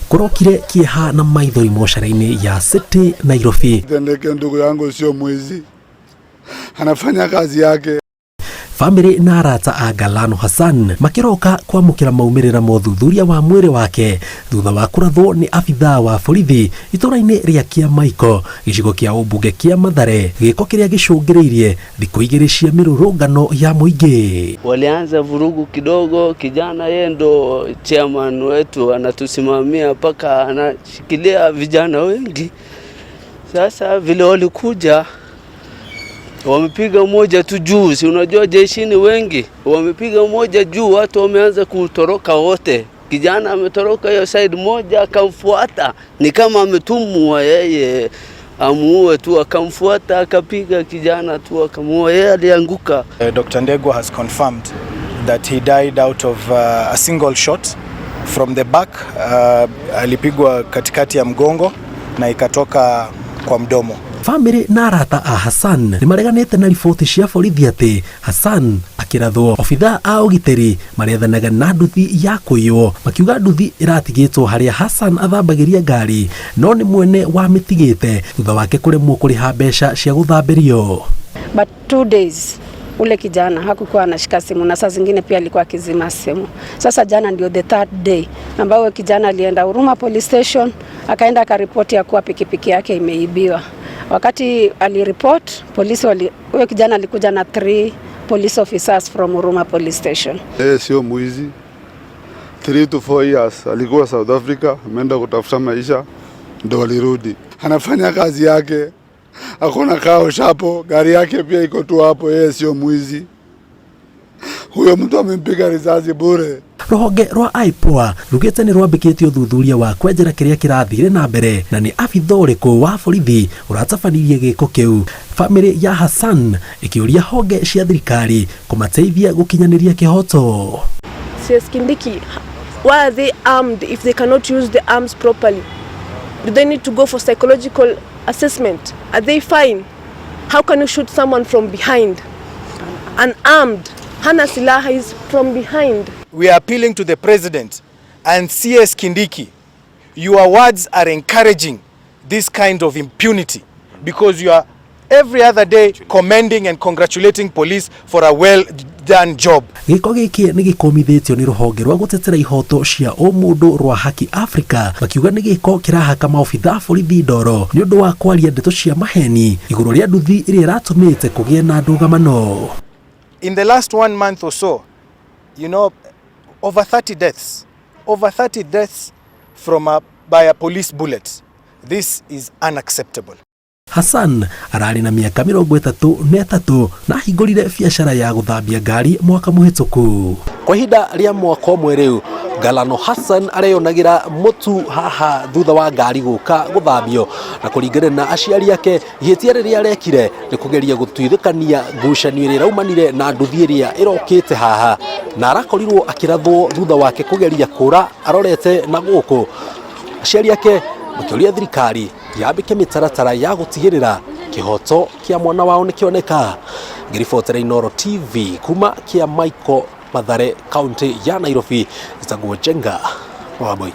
Kũrokire kĩeha na maithori mocarĩ-inĩ ya City Nairobi. Tendeke ndugu yangu sio mwizi, anafanya kazi yake. Bamĩrĩ na arata a Galano Hassan makĩroka kwamũkĩra maumĩrĩra ma ũthuthuria wa mwĩrĩ wake thutha wa kũrathwo nĩ abithaa wa borithi itũra-inĩ rĩa Kĩamaiko, gĩcigo kĩa ũmbunge kĩa Mathare, gĩko kĩrĩa gĩcũngĩrĩirie thikũ igĩrĩ cia mĩrũrũngano ya mũingĩ. Walianza vurugu kidogo, kijana yeye ndo chairman wetu, anatusimamia mpaka anashikilia vijana wengi. Sasa vile walikuja wamepiga moja tu juu, si unajua jeshini wengi wamepiga moja juu, watu wameanza kutoroka wote. Kijana ametoroka hiyo side moja, akamfuata ni kama ametumwa yeye amuue tu, akamfuata akapiga kijana tu akamuua, yeye alianguka. Dr. Ndegwa has confirmed that he died out of a single shot from the back. Alipigwa katikati ya mgongo na ikatoka kwa mdomo. Bamĩrĩ na arata a Hassan nĩ mareganĩte na riboti cia borithi atĩ Hassan akĩrathwo obithaa a ũgitĩri marethanaga na nduthi ya kũiywo, makiuga nduthi ĩratigĩtwo harĩa Hassan athambagĩria ngari no nĩ mwene wamĩtigĩte thutha wake kũremwo kũrĩha mbeca cia gũthambĩrio. But 2 days ule kijana hakukuwa anashika simu na saa zingine pia alikuwa akizima simu. Sasa jana ndio the third day ambayo kijana alienda Huruma Police Station, akaenda akaripoti ya kuwa pikipiki yake imeibiwa. Wakati aliripot polisi wali, huyo kijana alikuja na three police officers from Huruma Police Station. Yeye sio mwizi. 3 to 4 years alikuwa South Africa, ameenda kutafuta maisha, ndo alirudi. Anafanya kazi yake, akona car wash hapo, gari yake pia iko tu hapo. Yeye sio mwizi. Huyo mtu amempiga risasi bure. Rũhonge rwa IPOA rugĩte nĩ rwambĩkĩtie ũthuthuria wa kwenjera kĩrĩa kĩrathire na mbere na nĩ abitha ũrĩkũ wa borithi ũratabanirie gĩko kĩu. Bamĩrĩ ya Hassan ĩkĩũria honge cia thirikari kũmateithia gũkinyanĩria kĩhoto. CS Kindiki, why are they armed if they cannot use the arms properly? Do they need to go for psychological assessment? Are they fine? How can you shoot someone from behind? Unarmed. Hana silaha, is from behind. We are appealing to the president and CS Kindiki. Your words are encouraging this kind of impunity because you are every other day commending and congratulating police for a well done job. Gĩko gĩkĩ nĩ gĩkũmithĩtio nĩ rũhonge rwa gũtetera ihoto cia ũmũndũ rwa Haki Africa, makiuga nĩ gĩko kĩrahaka maobitha borithi ndoro nĩ ũndũ wa kwaria ndeto cia maheni igũrũ rĩa nduthi ĩrĩa ĩratũmĩte kũgĩe na ndũgamano. In the last one month or so, over 30 deaths, over 30 deaths by a police bullet. This is unacceptable. Hassan ararĩ na mĩaka 33 na ahingũrire biacara ya gũthambia ngari mwaka mũhĩtũku. Kwa ihinda rĩa mwaka ũmwe rĩu Galano Hassan areyonagĩra mũtu haha thutha wa ngari gũka gũthambio, na kũringana na aciari ake ihĩtia rĩrĩa arekire nĩ kũgeria gũtuithũkania ngucanio ĩrĩa ĩraumanire na nduthi ĩrĩa ĩrokĩte haha, na arakorirwo akĩrathwo thutha wake kũgeria kũra arorete na gũkũ. Aciari ake makĩũria thirikari yambĩke mĩtaratara ya gũtigĩrĩra kĩhoto kĩa mwana wao nĩ kĩoneka. Ngĩribotera Inooro TV kuma Kĩamaiko, Mathare, kaunti ya Nairobi, njĩtagwo Njenga Wambui.